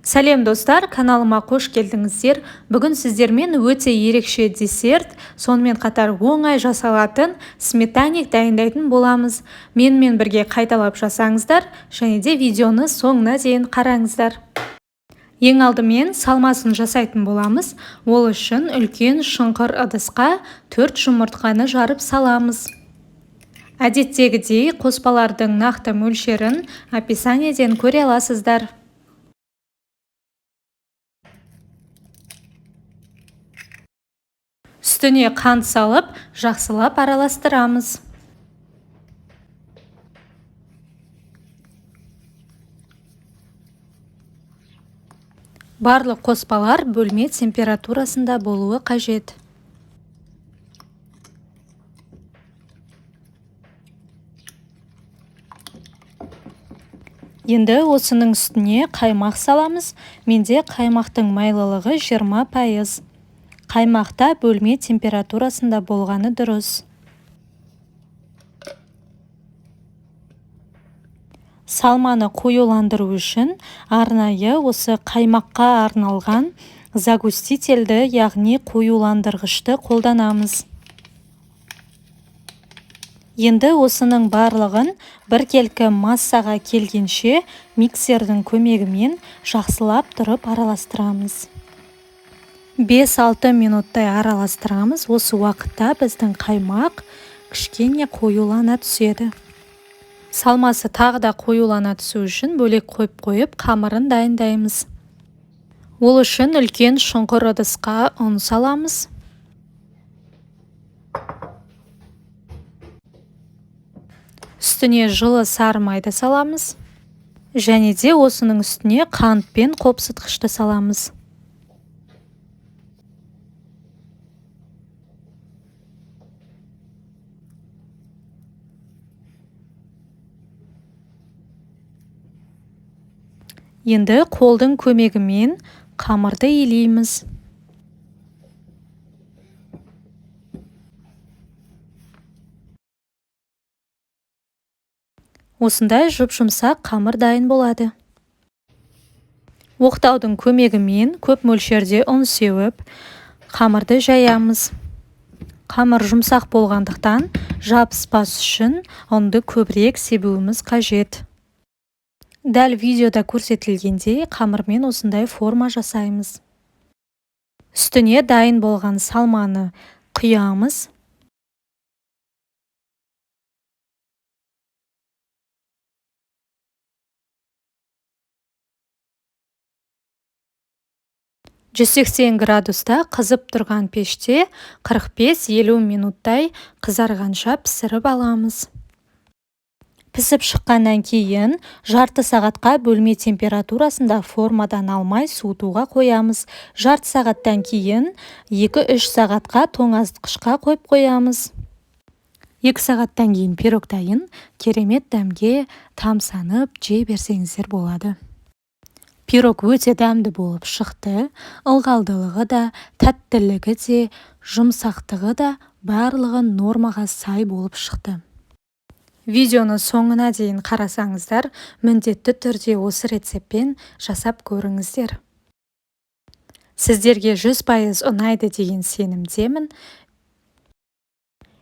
Сәлем, достар! Каналыма қош келдіңіздер! Бүгін сіздермен өте ерекше десерт, сонымен қатар оңай жасалатын сметанник дайындайтын боламыз. Менімен бірге қайталап жасаңыздар және де видеоны соңына дейін қараңыздар. Ең алдымен салмасын жасайтын боламыз. Ол үшін үлкен шұңқыр ыдысқа 4 жұмыртқаны жарып саламыз. Әдеттегідей қоспалардың нақты мөлшерін описаниеден көре аласыздар. Үстіне қант салып, жақсылап араластырамыз. Барлық қоспалар бөлме температурасында болуы қажет. Енді осының үстіне қаймақ саламыз. Менде қаймақтың майлылығы 20%. Қаймақта бөлме температурасында болғаны дұрыс. Салманы қоюландыру үшін арнайы осы қаймаққа арналған загустительді, яғни қоюландырғышты қолданамыз. Енді осының барлығын біркелкі массаға келгенше миксердің көмегімен жақсылап тұрып араластырамыз. 5-6 минуттай араластырамыз. Осы уақытта біздің қаймақ кішкене қоюлана түседі. Салмасы тағы да қоюлана түсу үшін бөлек қойып-қойып қамырын дайындаймыз. Ол үшін үлкен шұңқыр ыдысқа ұн саламыз. Үстіне жылы сары майды саламыз. Және де осының үстіне қант пен қопсытқышты саламыз. Енді қолдың көмегімен қамырды илейміз. Осындай жұп-жұмсақ қамыр дайын болады. Оқтаудың көмегімен көп мөлшерде ұн сеуіп, қамырды жаямыз. Қамыр жұмсақ болғандықтан жабыспас үшін ұнды көбірек себуіміз қажет. Дәл видеода көрсетілгендей қамырмен осындай форма жасаймыз. Үстіне дайын болған салманы құямыз. 180 градуста қызып тұрған пеште 45-50 минуттай қызарғанша пісіріп аламыз. Пісіп шыққаннан кейін жарты сағатқа бөлме температурасында формадан алмай суытуға қоямыз. Жарты сағаттан кейін 2-3 сағатқа тоңазытқышқа қойып қоямыз. 2 сағаттан кейін пирог дайын, керемет дәмге тамсанып жей берсеңіздер болады. Пирог өте дәмді болып шықты. Ылғалдылығы да, тәттілігі де, жұмсақтығы да барлығы нормаға сай болып шықты. Видеоны соңына дейін қарасаңыздар, міндетті түрде осы рецептпен жасап көріңіздер. Сіздерге 100% ұнайды деген сенімдемін.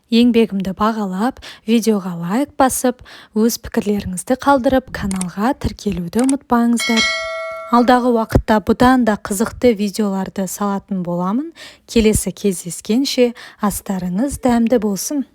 Еңбегімді бағалап, видеоға лайк басып, өз пікірлеріңізді қалдырып, каналға тіркелуді ұмытпаңыздар. Алдағы уақытта бұдан да қызықты видеоларды салатын боламын. Келесі кездескенше астарыңыз дәмді болсын.